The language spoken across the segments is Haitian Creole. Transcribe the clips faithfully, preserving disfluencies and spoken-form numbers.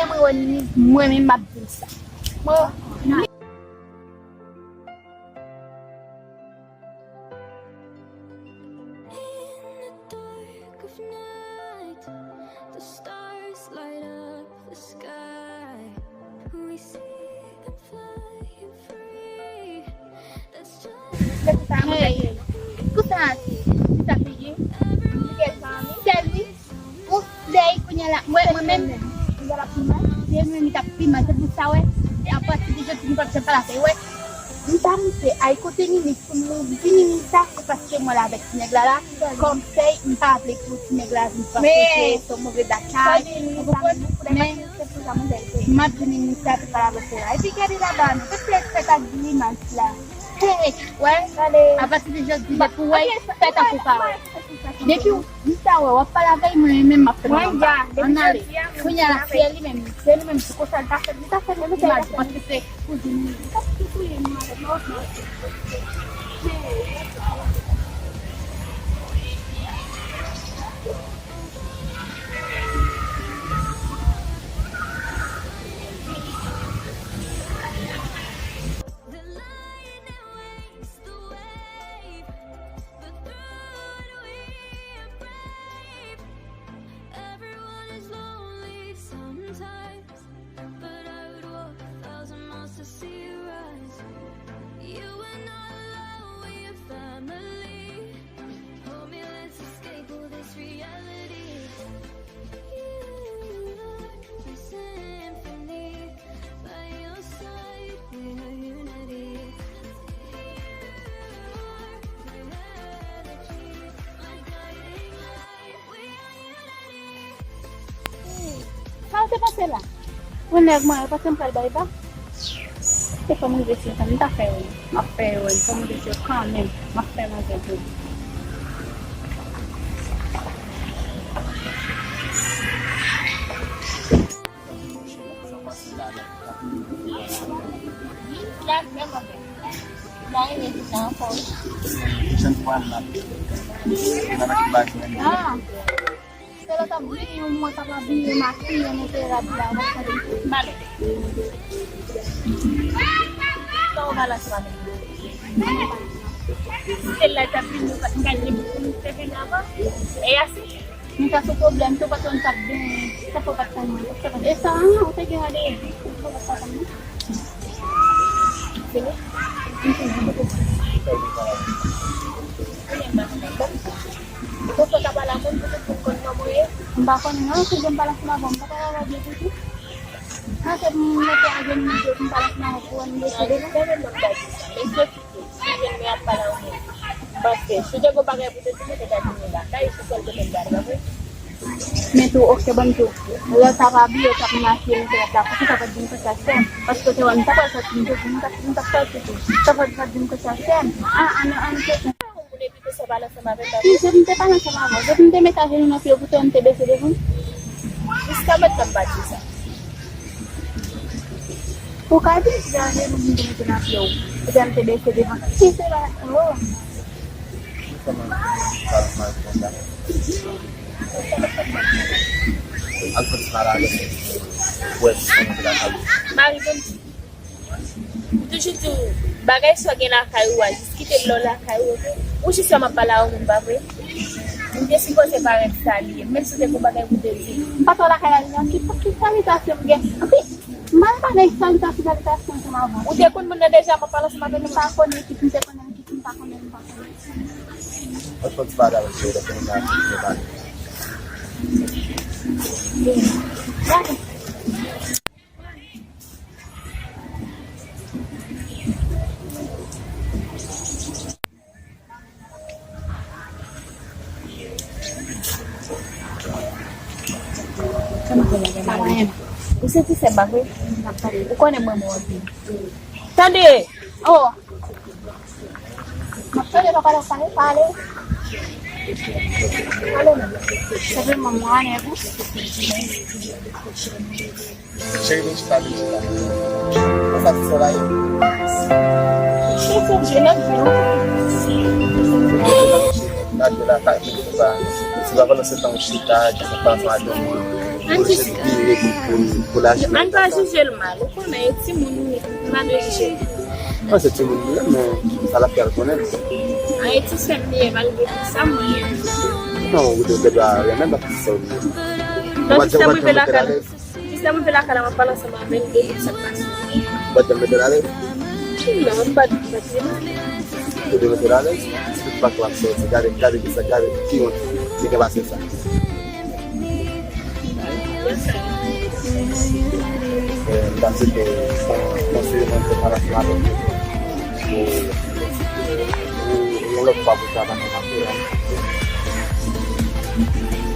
Mwen, mwen menm m ap di l sa. Mwen, Hey, pou sa a se, pou sa figi. Tèl wi. Ou, dèyè kounye a la, mwen, mwen menm, se mwen ki t ap pi mal, se pou sa, wè, se apati de jodi, m p ap janm pale avè w, wè. M pa monte ay kote Nini, pou m di Nini sa, se paske mwen la avèk ti nèg la la, kòm fèy, m pa vle pou ti nèg la vin panse ke se yon move bagay, ou konprann? Men, m ap di Nini sa, se pa la vle fè la. Epi gade laba, non, se fèt ak grimas la. Hey, wè, apati de jodi, depi w wè, fè tankou w pa wè. Depi w, m ta wè, w ap pale avè l, mwen menm m ap fè l anba. Ann ale. Kounye a la, se li menm, se li menm, se konsa l ta fè, li ta fè nou imaj, paske se kouzin li. Li t ap tou touye nou avèk lòt. Sa w te panse la? Yon nèg mwen, yo panse m pral bay va. Se fò m rive sou yo, m ta fè yo. M ap fè yo, fò m rive sou yo kanmenm. M ap fè manzè tou. Ah. Se lè w t ap vini, yon mwen t ap abiye, makiye, mete rad la, w ap tande m. Malè. Sa w balanse maten? Se lè l t ap vini, ou pa t gade depi pou nou te vini avan. E Yasin? Nou ta sou pwoblèm, tou paske nou t ap gen, sa fè w pa t tann mwen. E sa, an, ou te gen randevou, ou pa t tann mwen. Se vre? Ou te fè sa pale a moun pou tout moun konn kòman w ye? M pa konnen non, se jan m pale ansanm avè w, m pa pale avè w byen ditou. Nan se pou m mete a jenou m pou m pale ansanm avè w pou wè m deside. Non, men m pa di sa. Men si w kite, si w vin mwen ap pale a yon moun. Paske si w te gen bagay pou w te di, mwen te ka di w lakay, se sèl kote m prale, pa vre? Men tou, oke, ban m di w, lè w t ap abiye, w t ap makiye, mete rad la, poukisa w pa t di m konsa, sè m? Paske w te wè m ta pral sòti, m te di, m t ap, m t ap sòti tou. Sa fè w pa t di m konsa, sè m? A, a, non, a, m te... Pou n evite sa pale ansanm avè m, pa vre? Ki jan m te pale ansanm avè w? Depi m te met ajenou nan pye w, pou tande m te bese devan w? Jiskaprezan m pa t di sa. Ou ka di m si se ajenou m te mete nan pye w, oubyen m te bese devan. Si se pa, oh. Kòman sa l mal konsa? Al fè ti pale avè l. Ou wè si se mwen ki lakay ou. Mari, ban m di. M toujou di w, bagay sa w gen lakay ou a, jis kite l lè w lakay ou, oke? Ou jis wè m ap pale a yon moun, pa vre? M te sipoze parèt sa li ye, menm si w te gen yon bagay pou w te di. M pa t wè w lakay la, ki, ki salitasyon m gen? Anpi, m pa nan salitasyon, salitasyon ansanm avè w. Ou te konn moun nan deja, m ap pale ansanm avè l, m pa konnen ki, m te konnen ki, m pa konnen, m pa konnen. Mwen fè ti bagay avèk yo, lè konnen nan ti bagay. Gade. Pa anyen. Ou se ti sè m, pa vre? Ou konnen mwen, mwen anpil. Tande! Oh! M ap tande, pa pale, pale, pale. Pale non. Senpleman, mwen anèg ou. Cheri, vin chita, vin chita. Konsa ti sè la ye? Cheri, se yon jenòm, jenòm. N ap lakay, men se pa, se pa pandan se tan ou chita, ki se pa ansanm ak yon moun. Ann jis, pou, pou, pou laj. Ann pa jije l mal. Ou konnen, e timoun, nou pa dwe jije l. Non, se timoun li ye, men sa l ap fè l konnen. A, e ti sè m li ye, malgre tout sa, mwen. Non, ou te dwe renmen l, paske se sè w li ye. Non, jis lè m rive lakay la, jis lè m rive lakay la, m ap pale ansanm avè l de tout sa k pase. Ou pa t janm mete l alèz? Non, m pa t, m pa t janm. Ou te mete l alèz? Tout pa t w ap sòti. Gade, gade ki sa, gade ki wont ki gen pase sa. Eh, m ta swete, bon, bon, se yon bon travay avèk ou. Pou, pou yon lòt fwa pou travay ansanm avè w.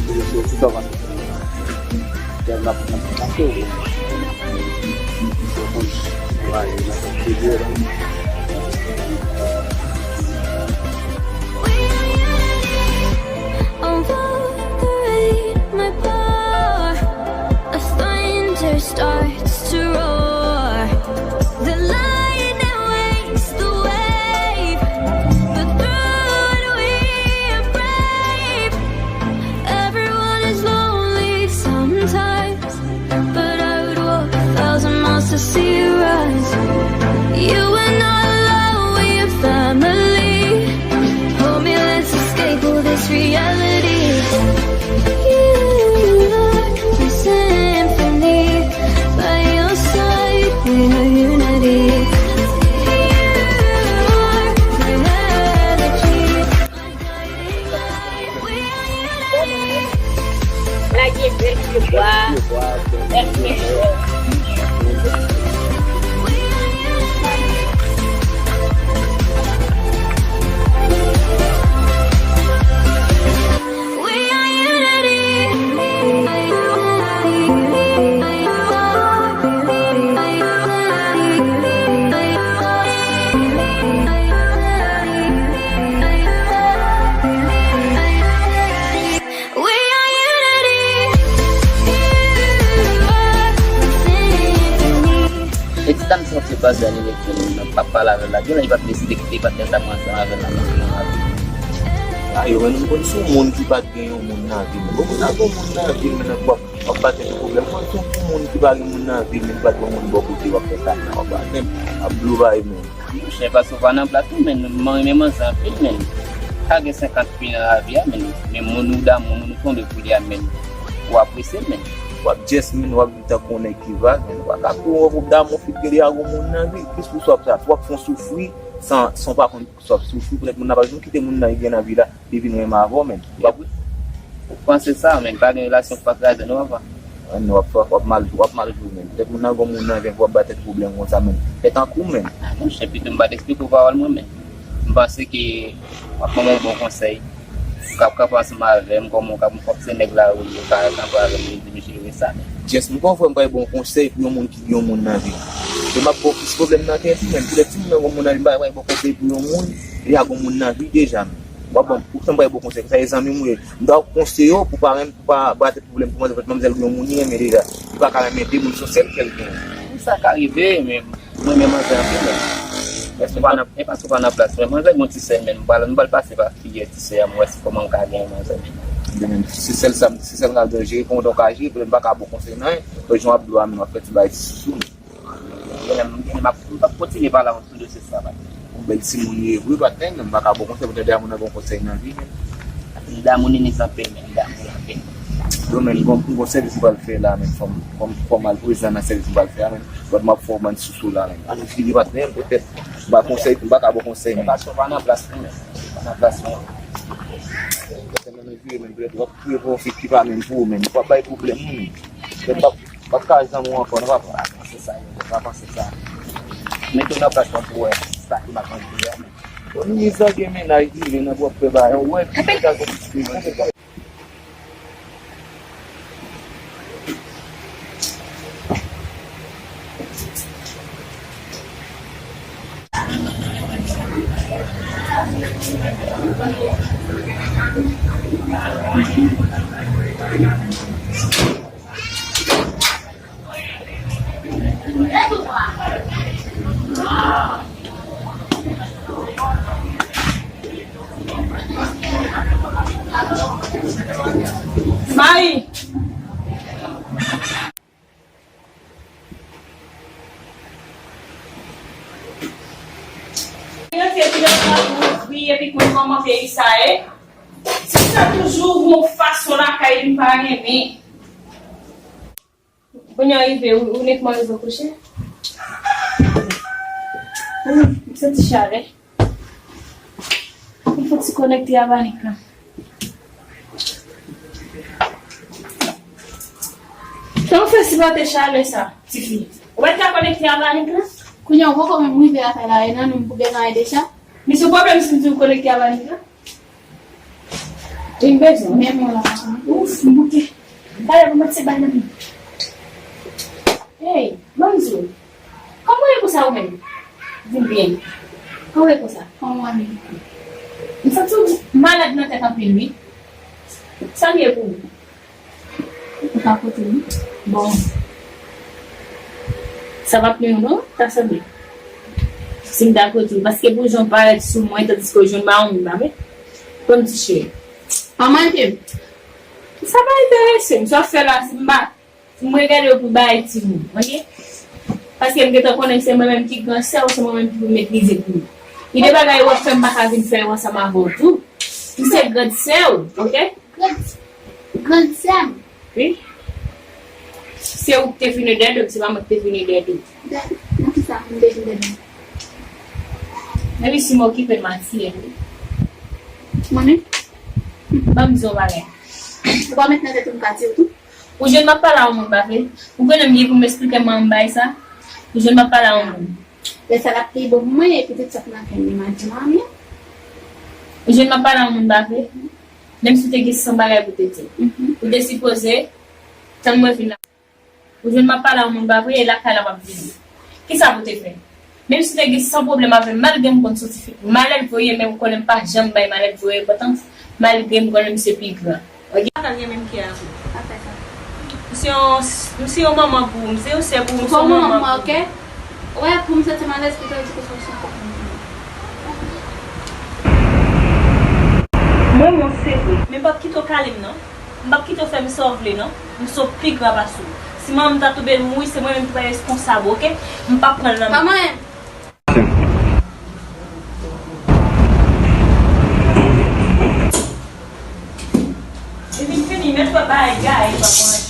Pou yo soti dòm ansanm. Kè n ap, n ap pase w. Yo konn travay, n ap konn figye la. On the rain, my power, a thunder starts to roar. The lightning wakes the wave, but through it we are brave. Everyone is lonely sometimes, but I would walk a thousand miles to see you rise. You are not alone, we are family. Hold me, let's escape all this reality. You are my symphony. By your side, we are unity. You are my energy. Lage bèl pye bwa, bèl flè. E ti dam sa se bagay li mete nan pa pale avè l la. Gen lè li pa t deside kite patnè sa mwen ansanm avè l la. A, yo, men, m konn se yon moun ki pa t gen yon moun nan vi m. Bon, moun nan gen yon moun nan vi m, men w ap, w ap batèt pou pwoblèm. Konn se yon moun ki pa gen moun nan vi m, men ki pa t gen yon moun bò kote w ap fè sa, w ap batèt, w ap blou bay, men. Monchè, paske w pa nan plas ou, men, mwen renmen manzè anpil, men. Pa gen senkant fi nan lavi a, men, men moun ou damou, moun ou tonbe pou li a, men. Ou apresye l, men. W ap djès, men, w ap vin tankou yon nèg ki vag, men. W pa ka pou w damou fi gede a gon moun nan vi. Plis pou sa w ap sa, w ap fè w soufri, san, san w pa konn sa w ap soufri. Poutèt moun nan pa janm kite moun nan li gen nan vi la. Li vin renmen avè w, men. Ou pa, ou panse sa, men, pa gen relasyon k pa kraze, non, papa? Ann, w ap, w ap mal, w ap mal jwe, men. Poutèt moun nan gon moun nan vi, w ap ba tèt pwoblèm konsa, men. Fè tankou, men. A, monchè, pito m pa t eksplike w pawòl mwen, men. M panse ke w ap ban mwen yon bon konsèy. Ou ka kanpe ansanm avè m, kòman w ka, m kwè se nèg la ou ye, ou ka kanpe avè m, li di m jere sa, men. Jès, m kwè m pral ba w yon bon konsèy pou yon moun ki gen yon moun nan vi. E m ap ba w plis pwoblèm nan tèt ou, men. Poutèt si moun nan gon moun nan vi, m pa pral ba w konsèy pou yon moun, li a gon moun nan vi deja, men. W ap ban m, ou sanble yon bon konsèy. Sa e zanmi m ou ye. M ta konseye w pou pa menm, pou pa ba tèt pwoblèm pou manzè, manzè l gen yon moun li renmen deja. Li pa ka renmen de moun, se yon sèl kè l gen. Wi, sa ka rive, men mwen renmen manzè anpil, men. Èske w pa nan, e paske w pa nan plas mwen? Manzè gen yon ti sè, men m pral, m pral pase pa figi ti sè a, m wè si kòman m ka genyen manzè, men. Li menm, se sèl sa, se sèl m ka jere, kòman w ka jere, poutèt m pa ka ba w konsèy nan anyen. Wè jan w ap dlo a, men w ap fè ti bagay ti sousou, men. Genlè m, genlè m ap, m p ap kontinye pale avè w sou dosye sa, patnè. Yon bèl timoun li ye vre, patnè, men m pa ka ba w konsèy, poutèt damou nan gen yon konsèy nan vi, men. M damou Nini anpil, men m damou l anpil. Yo, men, m gon, m gon sèvis m pral fè la, men, fò m, fò m, fò m al prezan nan sèvis m pral fè a, men. Lòt m ap fè w bann sousou la, men. Ann vini, patnè, poutèt m pa konsèy, m pa ka ba w konsèy, men. Paske w pa nan plas mwen, men. W pa nan plas mwen. Poutèt m ann vire, men, poutèt w ap touye pwofit ki pa menm pou ou, men. W ap bay pwoblèm, men. Poutèt w ap W ap ka zanmi w ankò, non, papa? Pa panse sa, yo, pa panse sa. Mete w nan plas mwen pou w wè sa ki m ap anvi a. Bon, nou zanmi mennaj li, li nan pwòp fè bagay. Ou wè, li ta konn eksplike. Mayi! Ke ti lè sa pou ouvri epi konn kòman peyi sa ye. Se sa toujou gon fason lakay li m pa renmen. Kounye a rive, ou, ou nèt manje kouche. Ou, m santi chalè. M fouti konekte abanik lan. Sa w fè sipòte chalè sa, tifi? Ou pa t ka konekte abanik lan? Kounye a, ou poko menm rive lakay la, e nan nou pou gen anyen deja? Men se pwoblèm si m di w konekte abanik lan? Li bezwen. Men mwen la. Ouf, m bouke. Talè pou mwen se bay nan men. Hey, ban m di w. Kòman w ye konsa ou menm? Di m byen. Kòman w ye konsa? Kòman w ye? M santi w malad nan tèt anpil, wi. Sa m ye pou ou? Ou pa kote m. Bon. Sa p ap nwi w non, ta sanble. Si m ta kote w, paske pou jan w parèt sou mwen, tandiske w jwenn mawon m, pa vre? Ban m ti cheri. Pa manke m. Sa pa enterese m. Sa w fè la, si m pa, si m regade w pou bagay timoun, oke? Paske m gentan konnen se mwen menm ki gran sè w, se mwen menm ki pou metrize pou ou. Gen de bagay w ap fè, m pa ka vin fè yo ansanm avè w tou. M se grand sè w, oke? Grand, grand sè m. Wi. Se ou ki te vini dèdè m, se pa mwen ki te vini dèdè w. Dèdè? Nan kisa m te vin dèdè w? Epi si m okipe m atire l, wi. Mwen menm? Ban m di w yon bagay. Ou pa met nan tèt ou m ka di w tou? Ou jwenn m ap pale a yon moun, pa vre? Ou konnen m gen pou m esplike manman m bagay sa? Ou jwenn m ap pale a yon moun. Lè sa l ap pi bon pou mwen, e pitit sa k nan kè m, li mal di manman m. Ou jwenn m ap pale a yon moun, pa vre? Menm si w te gen san bagay pou w te di. Mhm. Ou te sipoze tann mwen vin la. Ou jwenn m ap pale a yon moun, pa vre? E lakay la w ap vini. Kisa pou w te fè? Menm si w te gen san pwoblèm avè m, malgre m konn soti fi malelve w ye, men ou konnen m pa janm bay malelve w enpòtans, malgre m konnen m se pi gran. Oke? Patan gen menm kè avè w. Apre sa. M se yon, m se yon manman pou ou, m se yon sè pou ou, m se yon manman pou ou. Ou pa yon manman pou mwen, oke? Ou wè, pou m santi m alèz, pou w di ke se yon sè pou mwen. Mwen, mwen se vre. Men m p ap kite w kale m, non. M p ap kite w fè m sa w vle, non. M se yon pi gran pase w. Si manman m ta tonbe mouri, se mwen menm ki pral responsab, oke? M p ap pran l nan men w. Pa mwen. Li vin fini, mèt wè bagay gaye, pa manje.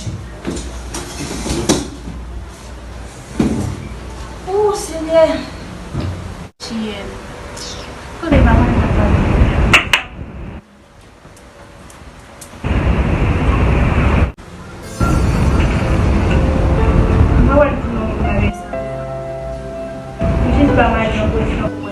O, Senyè! Chiyèl. Kote pa manje, pa manje. Mwen wè l di non, mwen wè sa. Jis ba mwen yon pozisyon.